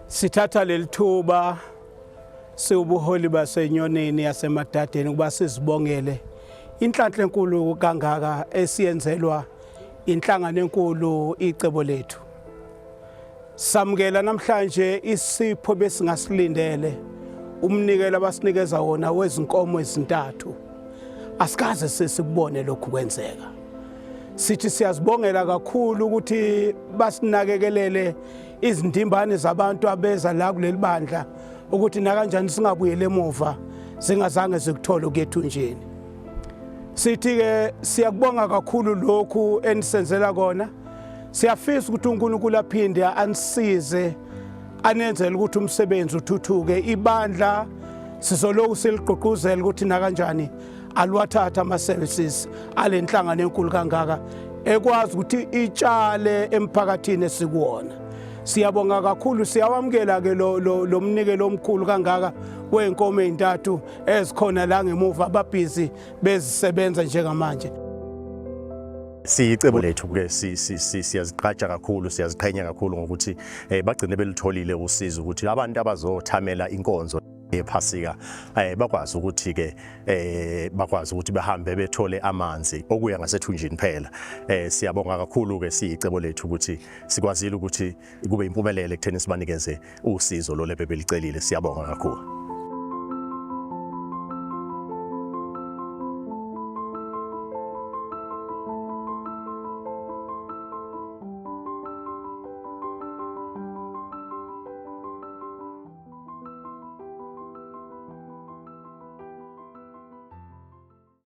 Sithatha lelithuba siwubuholi basenyonini yaseMadadeni ukuba sizibongele inhlanhla enkulu kangaka esiyenzelwa inhlangano enkulu Icebo Lethu. Samukela namhlanje isipho besingasilindele, umnikelo abasinikeza wona wezinkomo ezintathu. Asikaze sesikubone lokhu kwenzeka. Sithi siyazibongela kakhulu ukuthi basinakekelele izindimbane zabantu abeza la kuleli bandla, ukuthi nakanjani singabuyele emuva zingazange zikuthole ukuyethunjini. Sithi-ke siyakubonga kakhulu lokhu enisenzela kona. Siyafisa ukuthi uNkulunkulu aphinde anisize, anenzele ukuthi umsebenzi uthuthuke. Ibandla sizoloku siligqugquzela ukuthi nakanjani aliwathatha ama-services ale nhlangano enkulu kangaka ekwazi ukuthi itshale emphakathini esikuwona. Siyabonga kakhulu, siyawamukela-ke lo, lo, lo mnikelo omkhulu kangaka wey'nkomo ey'ntathu ezikhona la ngemuva ababhizi bezisebenza njengamanje. Siyicebo Lethu ke siyaziqhatsha kakhulu, siyaziqhenya kakhulu ngokuthi bagcine belitholile usizo ukuthi abantu abazothamela inkonzo yephasika bakwazi ukuthi ke bakwazi ukuthi bahambe bethole amanzi okuya ngasethunjini phela. Siyabonga kakhulu ke siyicebo Lethu ukuthi sikwazile ukuthi kube impumelelo ekutheni sibanikeze usizo lo lebebelicelile. Siyabonga kakhulu.